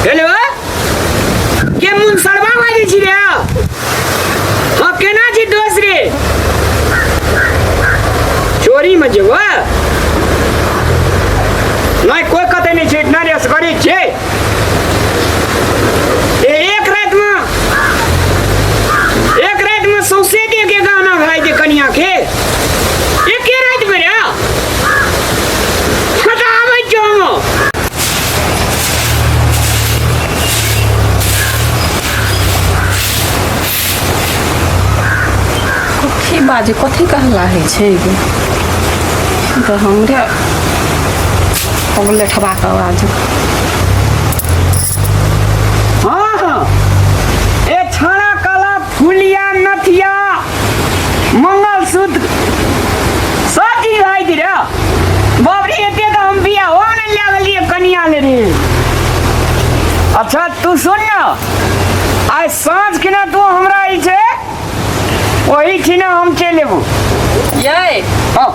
Hello, के मुन सरवा बाजै छी रे? हाँ, केना छी दोस्त रे? चोरी में जेबो नहीं, कोई कतै नहीं छै, इतना रे असगरे छै। ए, एक रात में, एक रात में सौंसे दे के गाना भाई दे कनिया के, एके रात में रे। कतऽ आबै छियौ हम? कथी बाजे, कथी कहला होइ छै गे? ई तऽ हमरे लेठबाक आवाज। हाँ हाँ, ए छाड़ा काला फुलिया नथिया मंगलसूत्र सब चीज भाई रे। बाप रे, एते तऽ हम बियाह हो ने लागलियै कनिया ले रे। अच्छा तू सुन ना, आइ साँझ के ना तू हमरा ई छै ओही ठिना हम चलि एबो। यै। हाँ।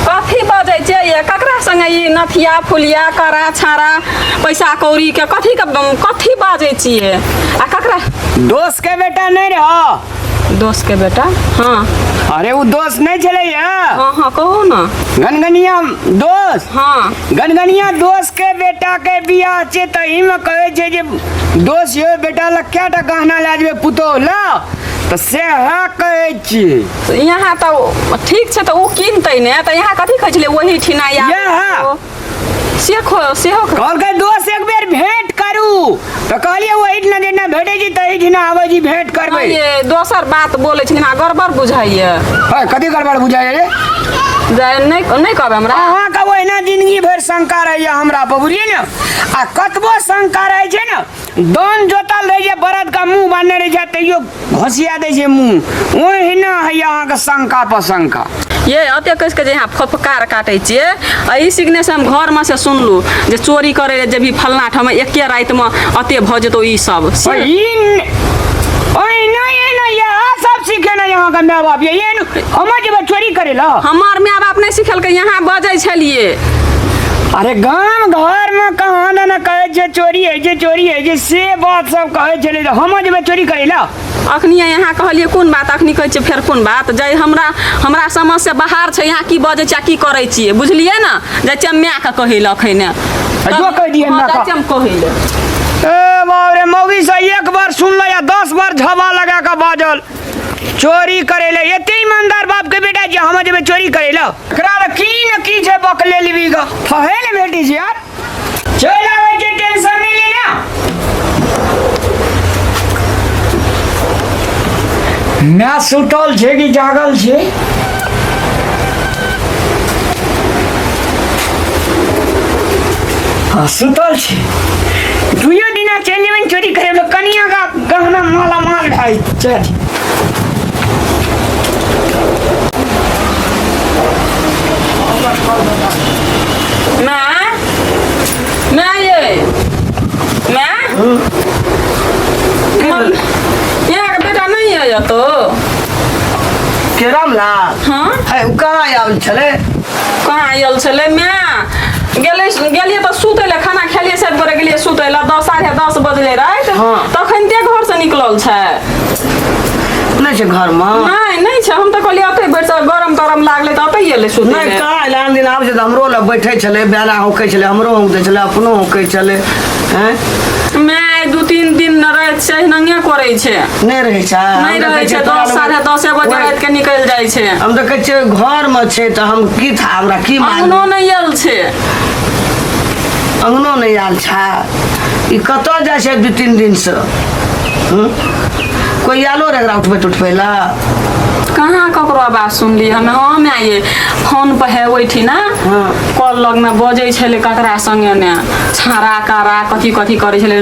कथी बजै छै ये? ककरा संगे ई नथिया फुलिया कड़ा छाड़ा पैसा कौड़ी के कथी के कथी बाजै छियै आ ककरा? दोस्त के बेटा नहीं रह। दोस्त के बेटा? हाँ। अरे वो दोस्त नहीं छलै या? हाँ हाँ, कहू ना। गनगनिया दोस्त। हाँ। गनगनिया दोस्त के बेटा के बियाह छै, तही में कहै छै जे दोस्त यो बेटा लग क्या टा गहना लए जेबै पुतोह ल, तऽ सएह कहै छी। यहाँ तऽ ठीक छै, तऽ ओ कीनतै ने, तऽ यहाँ कथी कहै छलै ओही ठिना या? इएह। से खो सेहो कहलकै दोस्त एक बेर भेंट करू, तऽ कहलियै ओहि दिना जेना भेटै छी तही दिना आबै छी, भेंट करबै। ये दोसर बात बोलै छलै, हमरा गड़बड़ बुझाइए। है, कथी गड़बड़ बुझाइए रे? जे नहि नहि कहबै हमरा। अहाँके ओहिना जिंदगी भरि शंका रहैए हमरा पर, बुझलियै ने? आ कतबो शंका रहै छै ने, दन जोतल रहै छै, बरद के मुँह बान्हने रहै छै, तैयो घोसिया दै छै मुँह, ओहिना होइए अहाँके शंका पर शंका। ये एते कहि के जे यहाँ फफकार काटै छियै, एहि सिगने से हम घरमे से सुनलहुँ जे चोरी करै लए जेबही फल्लाँ ठाम, एके रातिमे एते भऽ जेतौ ई सब से। ओहिना एना इएह सब सीखेने अहाँके माय बाप? ये हमर जेबै चोरी करै लए? हमर माय बाप नहि सिखेलकै, यहाँ बजै छलियै। अरे गाम घर में कहाँ ने कहै छै चोरी होइ छै, चोरी होइ छै, से बात सब कहै छलै, तऽ हम जेबै चोरी करै लए? अखनी यहाँ कहलियै कोन बात, अखनी कहै छियै फेर कोन बात। जै हमरा हमरा समझ से बाहर छै, यहाँ की बजै छियै आ की करै छियै, बुझलियै ने? जाइ छियै मायके कहै लए अखने। जो कहि दियै हँ, मायके। जाइ छियै हम कहै लए। ए बाप रे, मौगी से एक बार सुनलै आ 10 बार झबा लगा कऽ बाजल चोरी करै लए। एते ईमानदार बाप के बेटा जे हम जेबै चोरी करै लए? एकरा तऽ की ने की छै बकले लेबी ग, फहे ने भेटी छै यार। चलि आबै छै, टेंशन नहि ले ना। माय सुतल छै कि जागल छै? हाँ, सुतल छै। दुइयो दिना चलि जेबै चोरी करे लए, कनिया का गहना माला माल भए चल। माय, माय, ये माय, यहाँ के बेटा नहीं है तो? के रामलाल? हाँ। है, ओ कहाँ आयल छलै? कहाँ आयल छलै? माय गेलै, गेलियै तऽ सुतै लए, खाना खेलियै शायद गोरे, गेलियै सुतै लए, 10 10:30 बजलै राति। हाँ। तखन ते घर से निकलल छै। नहि छै घरमे? नहि, नहि छै। हम तऽ कहलियै ओतै बैठ, गरम तरम लागलै तऽ ओतै एलै सुतै नहि लए। कहाँ आयल? आन दिन आबै छै तऽ हमरो लग बैठै छलै, बेला हौकै छलै, हमरो हौक दै छलै, अपनो हौकै छलै। हैं? माय 2-3 दिन राति से एनाहिए करै छै। नहि रहै छै? नहि रहै छै, 10 10:30 बजे राति के निकलि जाइ छै। हम तऽ कहै छियै घरमे छै, तऽ हम की था, हमरा की मालूम? अंगनो नहि आयल छै। अंगनो नहि आयल छै? ई कतऽ जाइ छै 2-3 दिनसँ? हूँ? कोइ आयलो रहै एकरा उठबै तुठबै लए? कहाँ ककरो आवाज सुनली हमे। हाँ माय, ये फोन पर है ओहिठिना। हाँ। कल लगमे बजै छलै ककरा संगे ने, छाड़ा काड़ा कथी कथी करै छलै,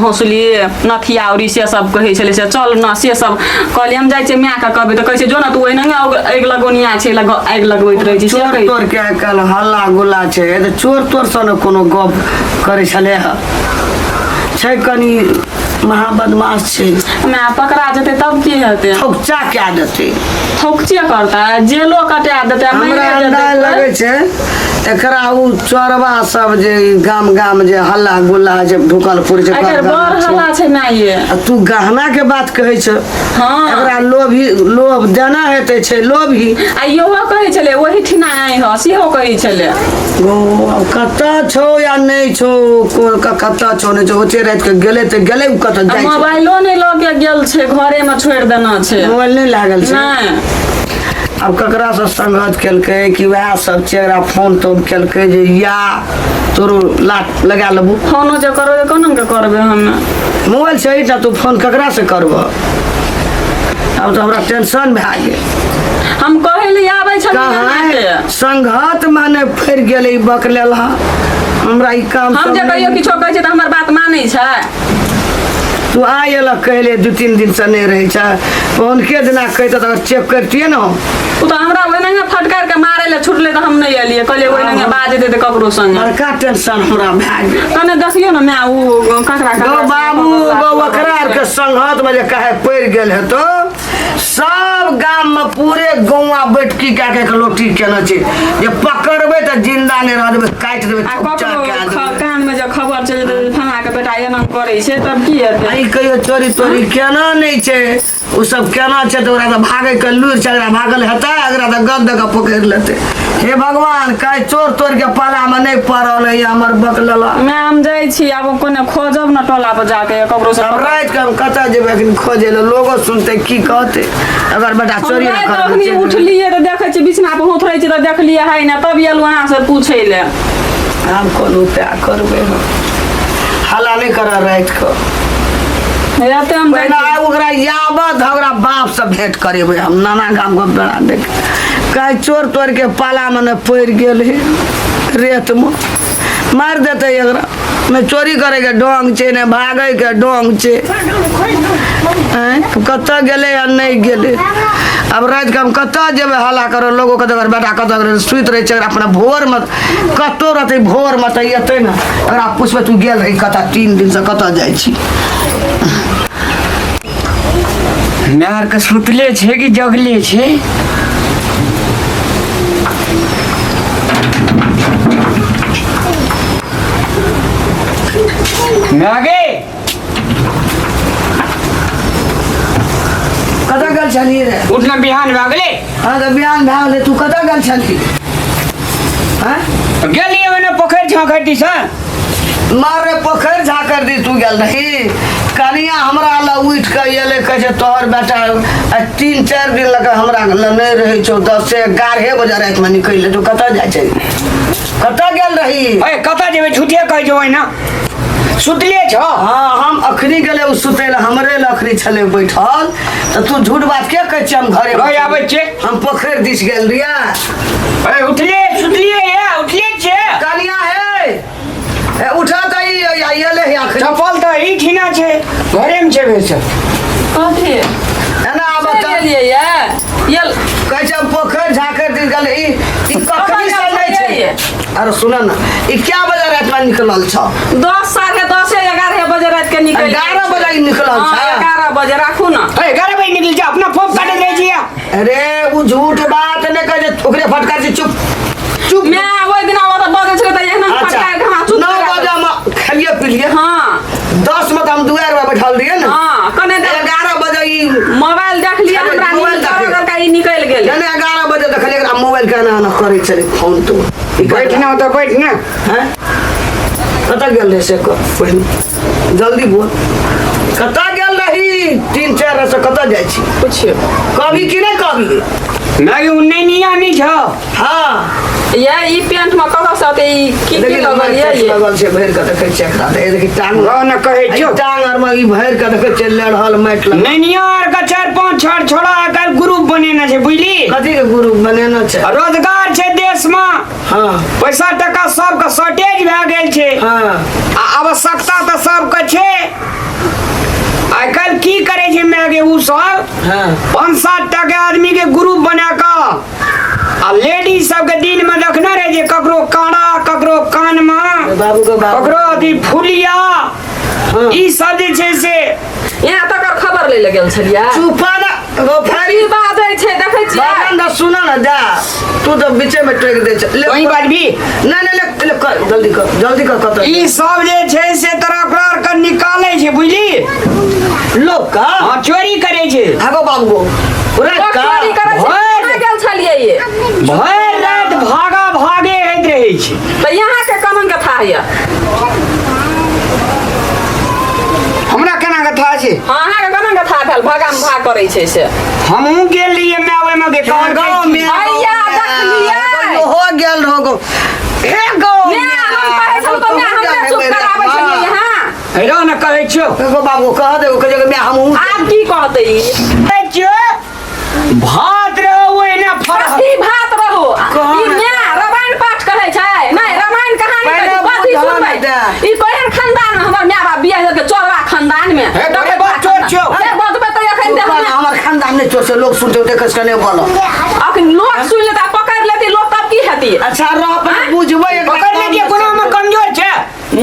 हौसली नथिया उरी से सब कहै छलै, से चल न से सब। कहलियै हम जाइ छियै मायके कहबै, तऽ कहै छै जो ने तू, ओहिना आगि लगौनिया छै, आगि लगबैत रहै छै से चोर कहै। तोर के आइ काल्हि हल्ला गुल्ला छै, तऽ चोर तोर सँ ने कोनो गप करै छलै हँ। छै कनि महा बदमाश छै। माय पकड़ा जेतै तब की हेतै? ठोकचा कए देतै। थोकचे करतै, जेलो कटा देतै आ हमरा मरिए जेतै। अंदाज लगै छै एकरा उ चोरबा सब जे गाम गाम जे हल्ला गुल्ला जे ढुकल पुर छै एकर घर बड़ गाम हल्ला छै माय ये। आ तू गहना के बात कहै छ। हँ। एकरा लोभी लोभ देना हेतै छै लोभी। आ इहो कहै छलै ओही ठिना आइ ह, सेहो कहै छलै। गो आब कतऽ छौ या नहि छौ, कोन कतऽ छौ नहि छौ, ओते राति के गेलै तऽ गेलै, उ कतऽ आ जाइ छै? मोबाइलो नहि लऽ के गेल छै, घरे में छोड़ि देना छै। मोबाइल नहि लागल छै? नहि। आब ककरासँ संगत केलकै कि वएह सब छै एकरा फोन तोन केलकै जे या तोरो लाट लगा लेबू। फोनो जे करबै कोना के करबै हम? मोबाइल छै तऽ तू फोन ककरासँ करबह? आब तऽ हमरा टेंशन भए गेल। हम कहै लए आबै छलियै कहाँ अहाँके। संघत माने फरि गेलै ई बकलेल हमरा ई काम हम सब जे नहि। कहियो किछो कहै छियै तऽ हमर बात मानै छै? तू आइ एलक कहले 2-3 दिन से नहि रहै छै, हुनके दिना कहितऽ तऽ चेक करतियै ने हम। ओ तऽ हमरा ओहिनाहिये फटकार के मारै लए छुटलै तऽ हम नहि एलियै, कहलियै ओहिनाहिये बाजतै तऽ ककरो संगे। बड़का टेंशन हमरा भए गेल। कने देखियौ ने माय ओ ककरा गौ ककरा बाबू गौ ओकरा आरके संघत में जे कहे पड़ि गेल हेतौ, सब गाम में पूरे गौआ बैठकी कए के एक लोटी केने छै जे पकड़बै तऽ जिंदा नहि रह देबै, काटि देबै, आ थोपचा ककरो कए देबै। कान में जे खबर चलि जेतै जे फलाना के बेटा एना करै छै तब की हेतै? आ ई कहियो चोरी तोरी केना नहि छै, ओ सब केना छै तऽ ओकरा तऽ भागै के लूरि छै, एकरा भागल हेतै, एकरा तऽ गद दऽ कऽ पकड़ि लेतै। हे भगवान, काल्हि चोर तोड़ के पाला में नहि पड़ल है हमर बकलेला। माय हम जाइ छी आब कोने खोजब ने टोला पर जाके ककरो से। आब राति के हम कतऽ जेबै अखन खोजै लए? लोगो सुनतै की कहतै अगर बेटा हम चोरी राति करबै अखनी चलि जेबै। उठलियै तऽ देखै छियै बिछना पर होथरै छी तऽ देखलियै है ने, तब एलहुँ अहाँ से पूछै लए। आब कोन उपाय करबै हम? हल्ला नहि करऽ राति कऽ। एते हम जाइ पहिने छी। आइ ओकरा यावत ओकरा बाप से भेंट करेबै हम, नाना गाम के बेड़ा देख काल्हि चोर तोड़ के पाला में ने पड़ि गेल है, रेत में मारि देतै एकरा। ने चोरी करे के ढंग छै ने भागे के ढंग छै। आँय, कतऽ गेलै आ नहि गेलै? आब राति के हम कतऽ जेबै हल्ला करऽ? लोगो कहतै एकर बेटा कतऽ गेलै, सुति रहै छै। एकरा अपना भोर में कतौ रहतै, भोर में तऽ एतै ने, एकरा पुछबै तू गेल रही कतऽ, 3 दिन से कतऽ जाइ छी? माय आरके सुतले छै कि जगले छै? माय गे। कतऽ गेल छलही रे? उठना बिहान भए गेलै। हँ तऽ बिहान भए गेलै, तू कतऽ गेल छलही? हँ। गेलियै ओने पोखरि झाँखरि दिसन। मार रे, पोखरि झाँखरि दिस तू गेल रही? कनिया हमरा लग उठि कऽ एलै, कहै छै तोहर बेटा आइ 3-4 दिन लऽ कऽ हमरा लग नहि रहै छौ, 10 से 11 बजे रातिमे निकलि जेतौ, कतऽ जाइ छै? कतऽ गेल रही? ए कतऽ जेबै, झूठे कहै छौ, ओहिना सुतले छौ। हँ, हम अखनी गेलै ओ सुतै लए, हमरे लए अखनी छलै बैठल, तऽ तू झूठ बात के कहै छियै? हम घरे रहि आबै छियै। हम पोखरि दिस गेल रहियै। ए उठले सुतलियै ये, उठले छियै। कनिया हे, ए उठा तऽ ई एलै हे अखनी। चप्पल तऽ ई ठीना छै, घरेमे छै भेल। कथी? एना आब चलि तऽ गेलियै ये? ये कहै छै हम पोखरि झाँखरि दिस गेलै। ई ई कखनी से नहि छै। अरे सुन ने, ई क्या बजे राति में निकलल छौ? 10 10:30 11 बजे राति के निकल। 11 बजे ई निकलल हँ, छै? 11 बजे राखू ने। ए 11 बजे निकल जा, अपना फोन काटे जाइ छियै। अरे ओ झूठ बात नहि कहै छै, ओकरे फटकार छै। चुप चुप। मैं ओहि दिना ओतऽ बजै छलै तऽ एहना अच्छा फटकार के हमरा चुप 9 करा बजे हम खेलिए पिलिए। हँ। 10 में तऽ हम दुआरि में बैठल रहियै ने। हँ, कने देर 11 बजे ई मोबाइल देख लिअ, हमरा मोबाइल नींद देखियौ। करऽ देलकै, ई निकलि गेल। जने 11 बजे देखलियै एकरा मोबाइल के एना एना करै छलै फोन। तो ई बैठना तऽ बैठ ने। हैं, कतऽ गेल रही से कह पहिने, जल्दी बोल, कतऽ गेल रही? 3-4 से कतऽ जाइ छी? पुछियौ। कभी कि नहि कभी? माय उ नहीं निया नहीं छौ। हाँ। ये ई पेंट में कतऽ से औतै? ई की की देखी ने, लगल ये? मारि लगल छै भरि कऽ, देखै छियै एकरा तऽ, देखी टांग रह न कहै ई छियौ। टांग आर मे ई भरि कऽ देखै छियै लेढ़ल माटि लगल। नैनिया आर के 4-5 छड़ छोड़ा आइ ग्रुप बनेने छै, बुझली? कथी के ग्रुप बनेने छै? रोजगार छै देश में। हाँ। पैसा टका सबके शॉर्टेज भए गेल छै। हाँ। आ आवश्यकता तऽ सबके छै। आइ काल्हि की करै छै माय गे उ सब? हाँ। 5-7 टा के आदमी के ग्रुप बना कऽ आ लेडीज सबके दिन में देखने रहे जे ककरो काड़ा, ककरो कान में, बाबू के बाबू। ककरो अथी फुलिया, हाँ। ई सब जे छै से लै लए गेल छलियै चुपा ना गो फारी की बाजै छै देखै छियै बाबन दा सुना ना जा तू तो बीचे में टोक दे छै ले वही बाजबी नहीं नहीं ले ले कर जल्दी कर जल्दी कर कत ई सब जे छै से तोरा ओकरा आर के निकालै छै बुझली लोग का हाँ चोरी करै छै आगो बाबू गो रे लोक का चोरी करै छै भरि- कहाँ गेल छलियै ये भरि राति भागा भागे होइत रहै छै तऽ यहाँके कमन कथा यऽ हमरा केना कथा छै हँ अहाँके कमन कथा भेल भगाम भाग करै छै से हमहूँ गेल रहियै माय ओहिमे के कहल गाँव में हैया, देखलियै। हो गेल रहो गो हे गाँव ने हम कहै छलहुँ तऽ माय हमरे चुप कराबै छलियै यहाँ हेरो ने कहै छियौ गो बाबू कह दे कह दे मैं हम आब की कहतै ई कहै छियौ भात रहो ओहिना फरहर कथी भात रहो कहाँ ई माय रामायण पाठ कहै छै नहि रामायण कहानी कहै छै पहिले कथी बुझल सुनबै नहि ई केहन खानदान में हमर माय बाप बियाह देलकै चोरवा खानदान में हे, तोरे बाप चोर छियौ। हे बजबै तऽ एखन ते चुप ना, हमर खानदान नहीं चोर से लोग सुनते देखे से नहीं बोलो अखन लोक सुनि लेतै पकड़ि लेतै लोक तब की हेतै अच्छा रह अपन बुझबै एकरा पकड़ लेतियै कोनो हमर कमजोर छै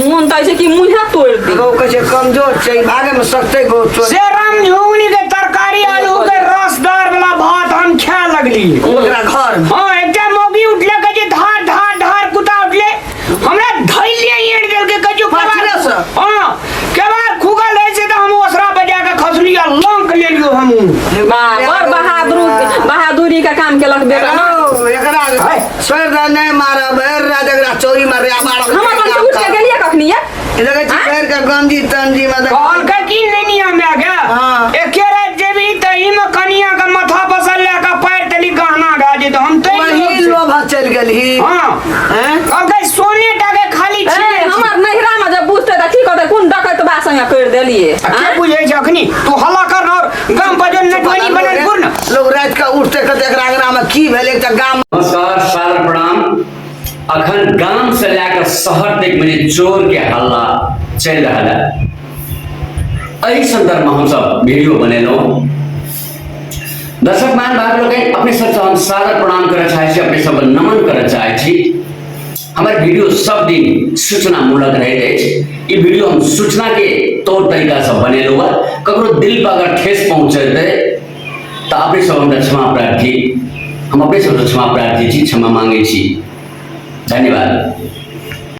मोन तऽ छै कि मुँहे तोड़ि दी गो कहै छै कमजोर छै भागे में सकते गो चोर से राम झुंगनी के तरकारी आलू के रसदार वाला भात हम खाए लगली ओकरा घर में हाँ एकटा मौगी उठले कहै छै धार धार धार कुत्ता उठले हमरा धैर्य एड़ देलकै कहै छै पाछुए से? हाँ केबार खुगल रहै छै तऽ हम ओसरा बजा के खसली आ लंक लेलियो हमहूँ वाह बड़ बहादुर बहादुरी के काम केलक बेटा ना ओ, एकरा सोर दा नहीं मारब भरि रात एकरा चोरी मारे आ मारब हम अपन से उठ के गेलियै कखनी ये देखै छी भरि के गंजी तंजी में देख कहलकै की लेनी हमरा के हाँ। एके राति जेबी तऽ ई में कनिया के माथा पसल लए के पैर तली गहना भए जेतौ हम तै वही लोभ चलि गेलही हाँ हैं कहलकै सोने टा के खाली ए, छीनै छै। हमर नैहरा में जब बुझते तऽ की कहते कोन डकैत बा संगे करि देलियै आ के बुझै छै अखनी तू हल्ला कर और गाम पर जो नटवनी बनल पुर न लोग राति के उठते कहते एकरा अंगना में की भेल एकटा गाम नमस्कार सादर प्रणाम अखन गाम से लए कऽ शहर तक में जे चोर के हल्ला चलि रहल है एहि संदर्भ में हमसब वीडियो बनेलहुँ दर्शक मान भाग लोकनि अपने सबसँ हम सादर प्रणाम करऽ चाहै छी अपने सबके नमन करऽ चाहै छी हमर वीडियो सब दिन सूचनामूलक रहैत अछि ई वीडियो हम सूचना के तौर तरीका से बनेलहुँ हँ ककरो दिल पर अगर ठेस पहुँचेतै तऽ अपने सब हमरा क्षमा प्रार्थी हम अपने सबसँ क्षमा प्रार्थी छी क्षमा मांगै छी धन्यवाद।